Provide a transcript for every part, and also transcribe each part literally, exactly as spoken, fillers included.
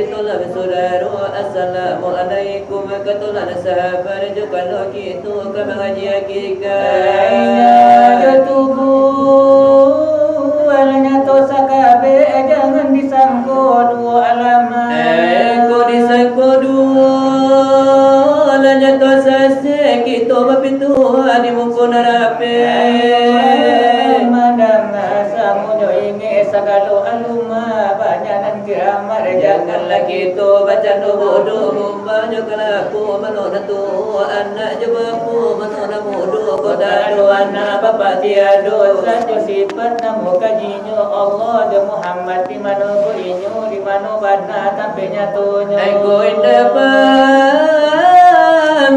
Itulah basudaro, assalamualaikum, katolah sahabat, jo kalau kito ka mangaji hakikat. Inyo jo tubuah, alah nyato sakabek, jangan disangko duo alamat. Engkau disangko duo, alah nyato sasek, kito bapituah di muko narapek. Mandanga samo jo ingek sagalo alumah, banyak nan kiramat, janganlah kito bacando bodoh. Banyak kalapo mano nan tuo, anak jo bapo mano nan mudo, kok tak ado anak bapak tiado, sajo sifat namo kajinyo Allah jo Muhammad, di mano ko inyo, di mano bana tampek nyatonyo. Engkau indak paham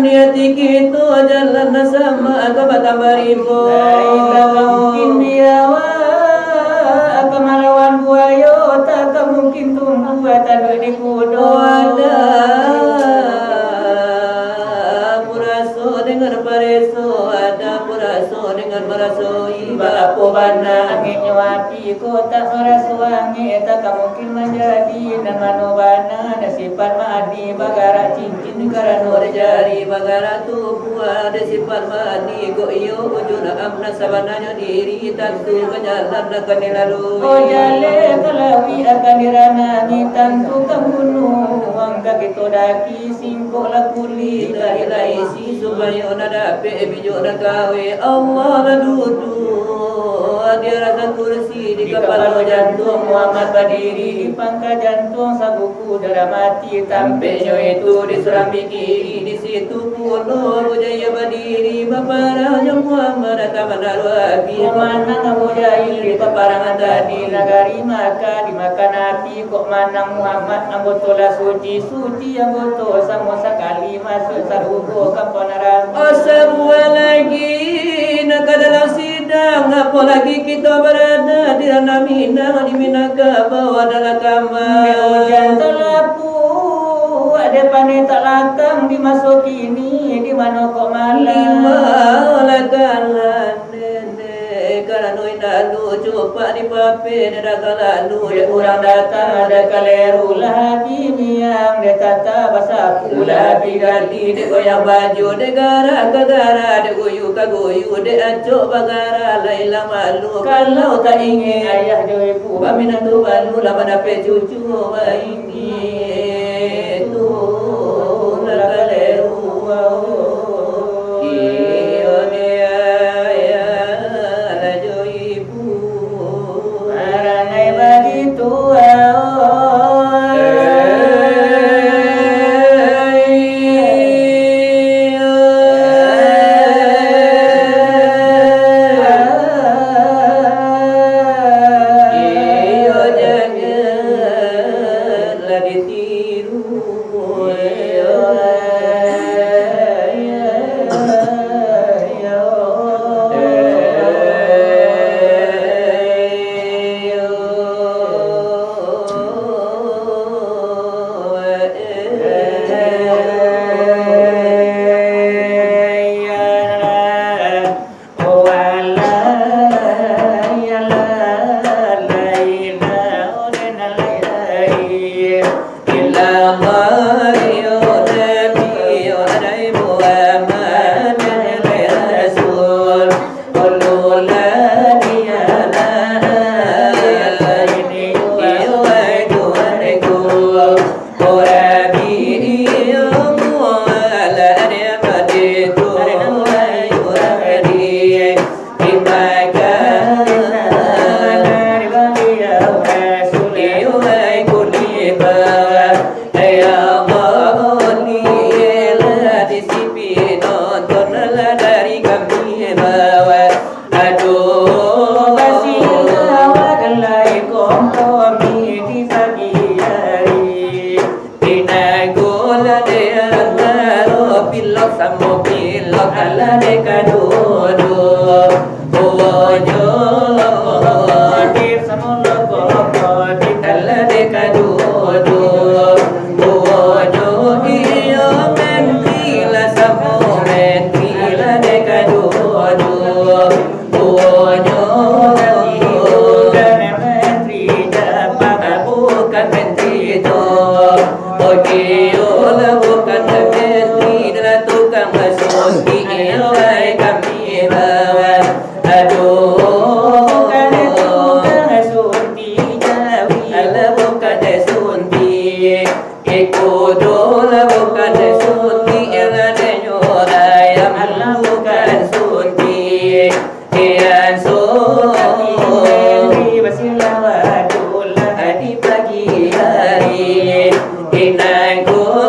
di ati kito, jalan nan sama ka batambah rimbo. Lai tak mungkin biawa ka malawan buayo, tak mungkin tumbuah taduik di kudo. Ada puraso dengan pareso, ada puraso dengan marasoi. Baapo bana angeknyo api, kok tak maraso angek, tak mungkin manjadi. Nan mano bana nan sifat mani, bagarak cincin karano dijari, bagarak tubuah dek sifat mani, kok iyo wujud am nan sabananyo diri, tantu ka jalan akan dilalui. Oh, jaleh ka lauik akan diranangi, tantu ka gunuang ka kito daki, singkoklah kulik, tarilah isi, supayo nak dapek bijok nan kaweh. Allah lah duduak di arasah kursi, di kapalo jantuang Muhammad badiri, di pangka jantuang sabuku darah mati, tampeknyo itu di surambi kiri, di situ pulo Abu Jahil badiri, baparangnyo Muhammad ka mandaruah api. Kok manang Abu Jahil di paparangan tadi, nagari Makkah dimakan api, kok manang Muhammad, ambo tu lah suci, suci ambo tu samo sakali, masuak sarugo ka panarako. Oh, sabuah lagi, nak ka dalam sidang, apo lagi kito barada di ranah Minang, di Minangkabau adalah kambang. Dek ujan tak lapuak, dek paneh tak lakang, di maso kini, di mano kok malam? Di mano lah kalah, Nenek, karano indak lalu cupak dipapeh, dek dak ka lalu, dek urang datang, dek kaleru lah biniang, dek tata basapu lah digali, dek goyang baju, dek garak ka garak, dek guyu ka guyu, dek acok bagara, lah ilang malu. Kalau tak ingin ayah jo ibu, baminantu balu lah mandapek cucu, baingin tu lah kaleru. Iyo, dek ayah lah jo ibu. Marangai bagitu, iyo, janganlah ditiru. Aduh, basilawa galai kompromi di pagi hari. Pinanggulah dek antaro pilok samo pilok, alah dek kaduo-duo. Buonyo lokomotif samo lokomotif, alah dek kaduo-duo. Buonyo iyo menteri lah samo menteri, alah dek kaduo-duo. Buonyo bukan menteri Jepang, bukan menteri tu. Tukang suntik, iyo, ai kami bawa. Aduh, bukan tukang suntik jawi, alah, bukan suntik. Iko doh lah bukan suntik, yang adanyo ayam, alah, bukan suntik. Ian so, tapi Henry basilawat pulang di pagi hari. Inang ko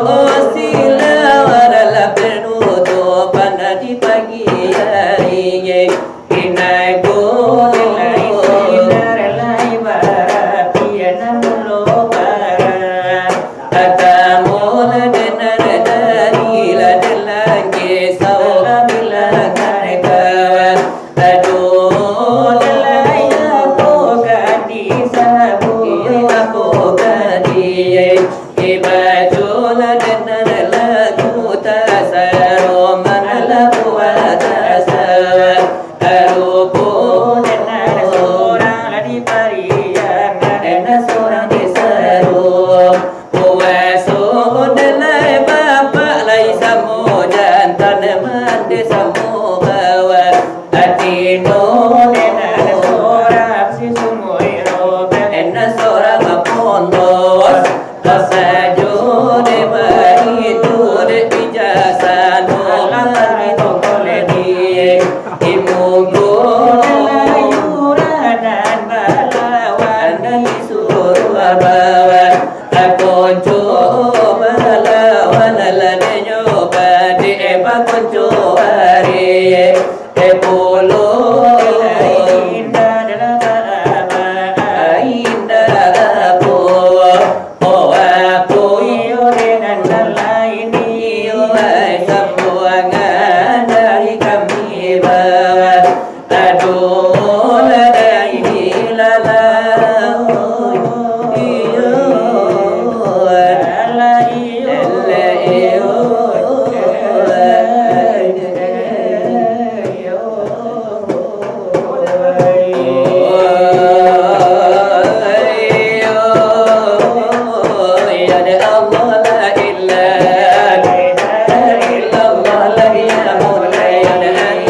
silawa dalam penutupan di pagi hari. Inang ko lai sinar lai barapi, anak mulo parah. Tatamu lah denar dari lah dalam kisah bilang kawan. Aduh, lai apo ka disabuik, apo ka di-, ibaco lah denar lagu tasaro, manalah buat tasaro. Arupo denar surang lah diparian, denar surang disaro. Puaso dek lai bapak, lai samo jantan, mande samo bawa. Atino dek nan sorang si sumui roban, nan sorang pondos. Sajo dek baitu dek bijaksano, alam bari tongkol di imugo. Dek lai urang nan balawan, nan disuruah bawa. Bakonco balawan, lah denyo badek bakonco ari, eh, pulo. Indak dalam ba-, indak apo, oh, apo iyo dengan nan lain iyo, ai sambuangan dari kami bawa. Aduh, la ilaha illallah. Iyo, la iyo, la iyo. Ya Allah, la ilaha illallah, la ilaha illallah.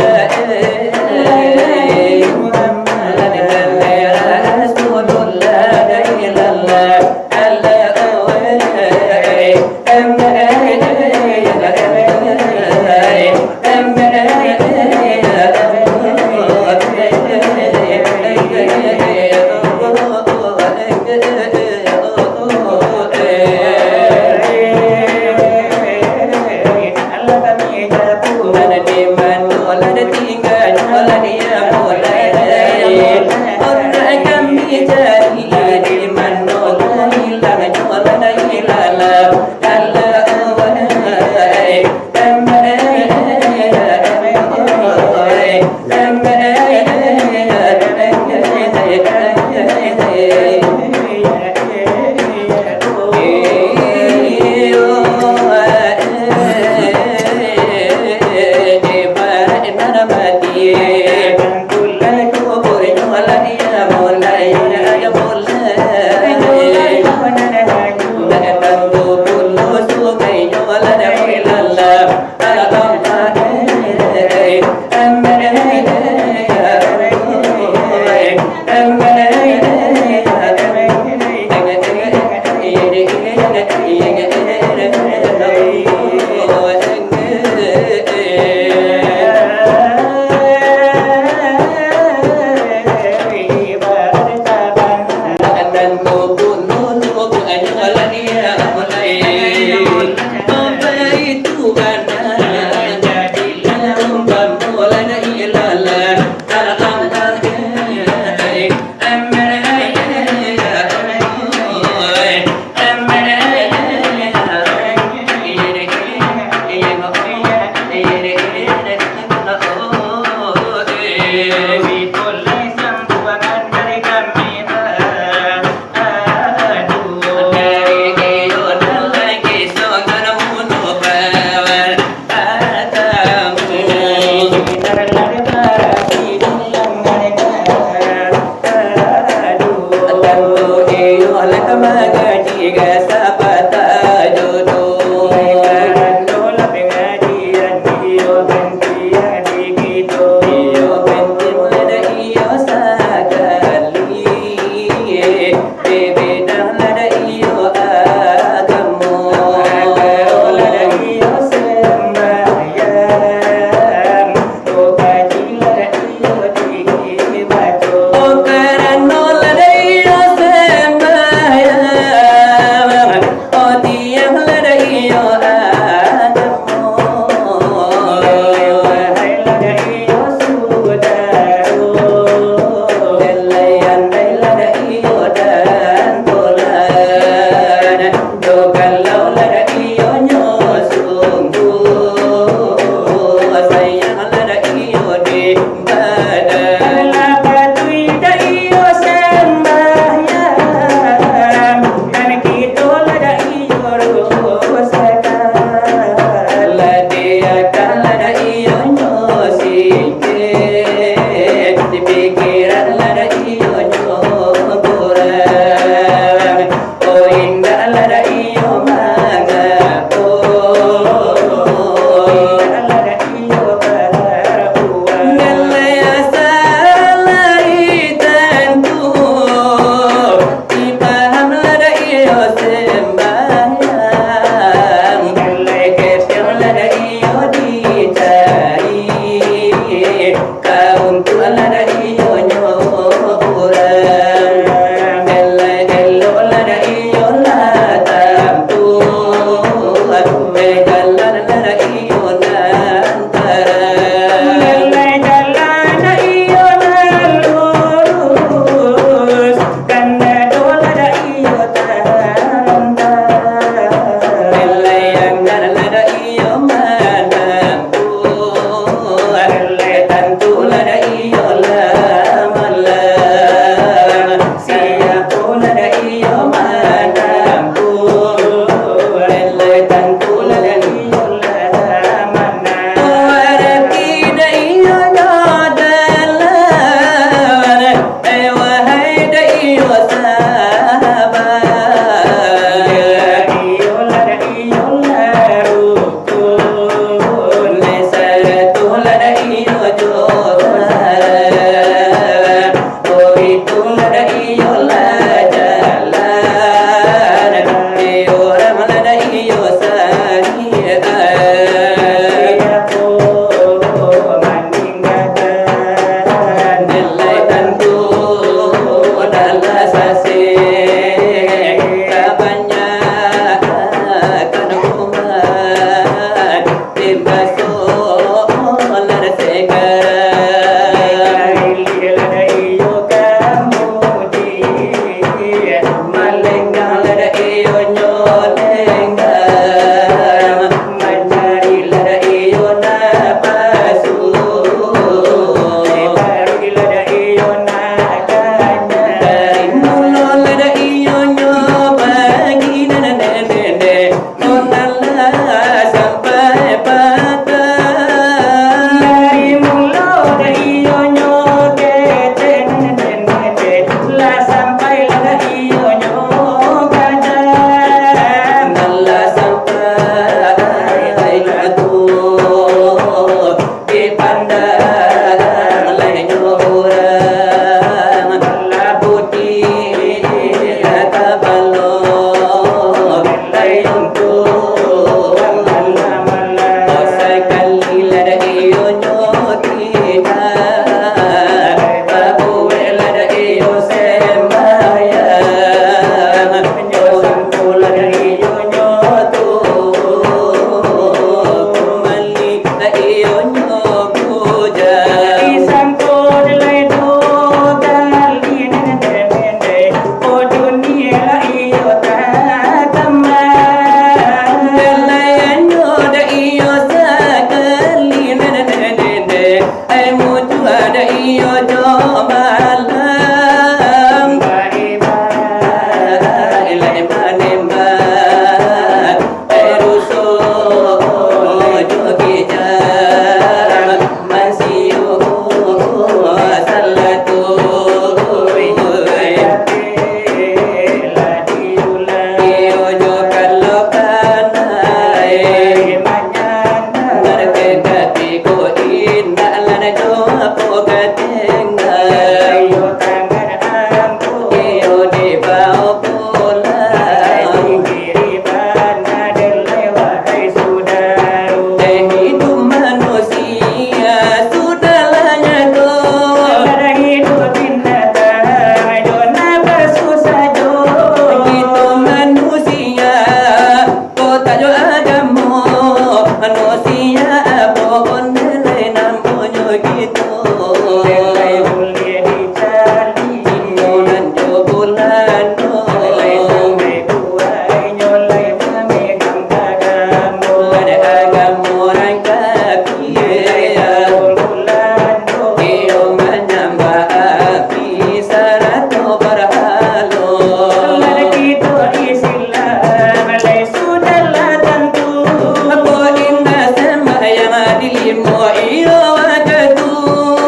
Imo iyo wakatu.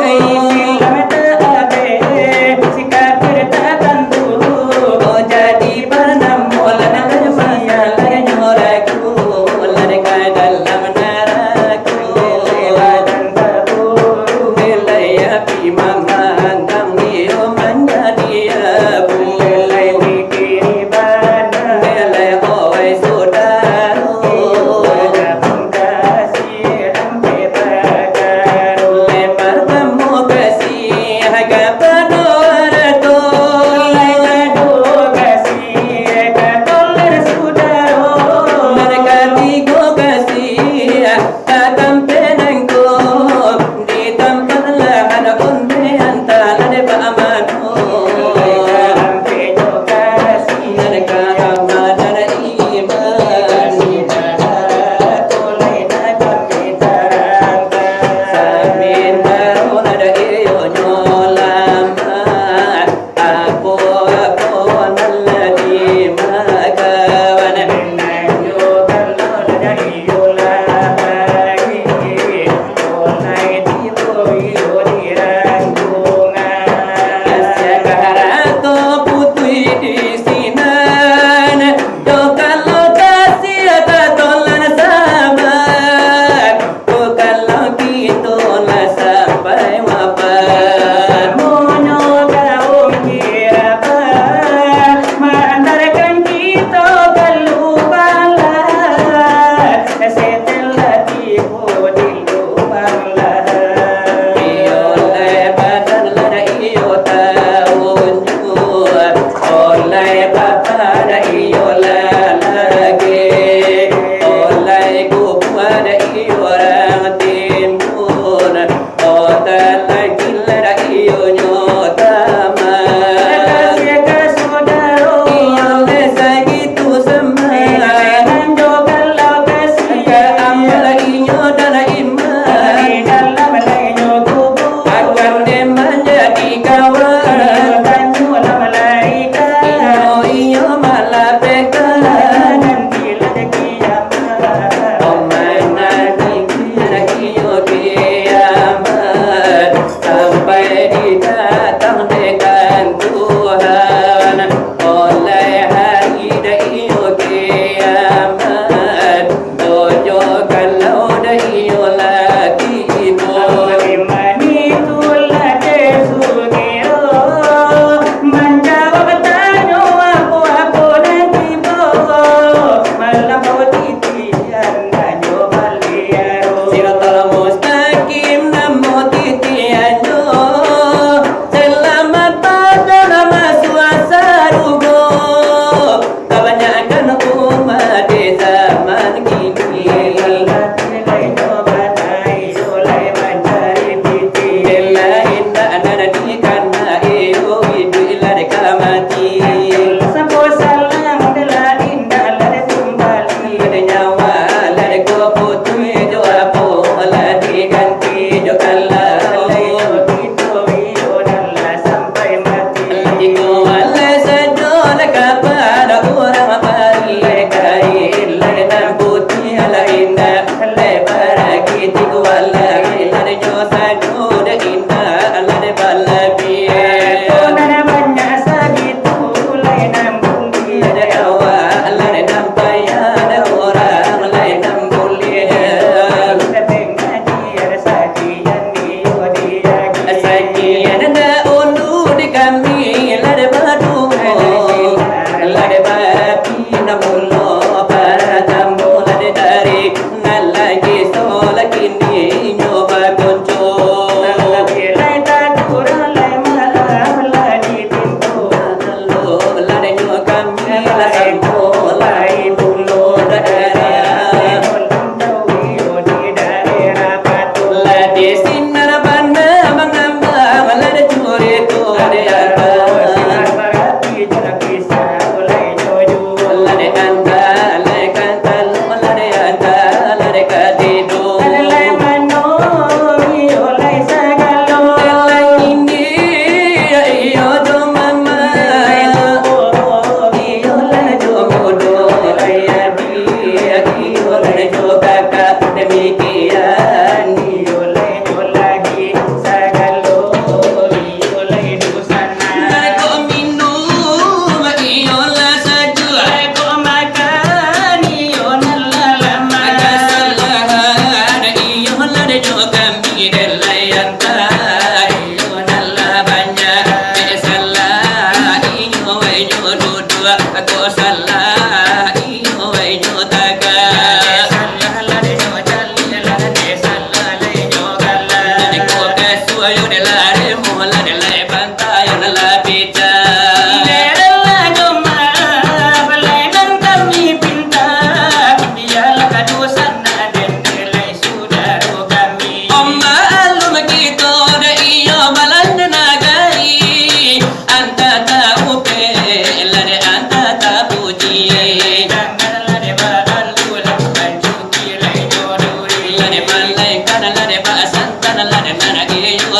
Istilah tak abeh, sikap tak tantu. Oh, jadi panamo lah, masalah nyo ragu, lah ka dalam narako. Badan taburu, nilai api mamandang iyo manjadi abu. Nilai pikiri bana, nilai owai sudaro. Asa ka harato putuih di sinan, jo kalau kasiah tatolan sabar, jo kalau kito lah sampai wafat. Samonyo kaum kirabah maantarkan kito ka lubang lahat, setelah tibo di Iyo lai badan lah, iyo taunjuak. Oh lai bapa lah, iyo lalaki. Oh lai kubua lah, iyo urang timbun. Oh talangkik lah, iyo nyo taman. Iyo lai sagitu sama. Ka amal inyo dan iman. Kami dek lai anta, iyo nan lah banyak. Dek salah iyo, inyo duduak. Kok salah iyo, inyo tagak. Dek salah lah dek nyo caliak lah, dek salah lah inyo galak. Dek kok kasuah yo dek lah dek molah, dek lai pantai yo nan lah picak. Dek rela jo maaf, lai nan kami pinta. Bialah ka dosa na den dek lai sudaro kami. Om maklum kito dek iyo balanda nagari, anta taupek lah dek anta tapuji. Janganlah dek baalu lah bancuki lai jo duri. Lah dek malainkan lah dek basantan lah dek nan iyo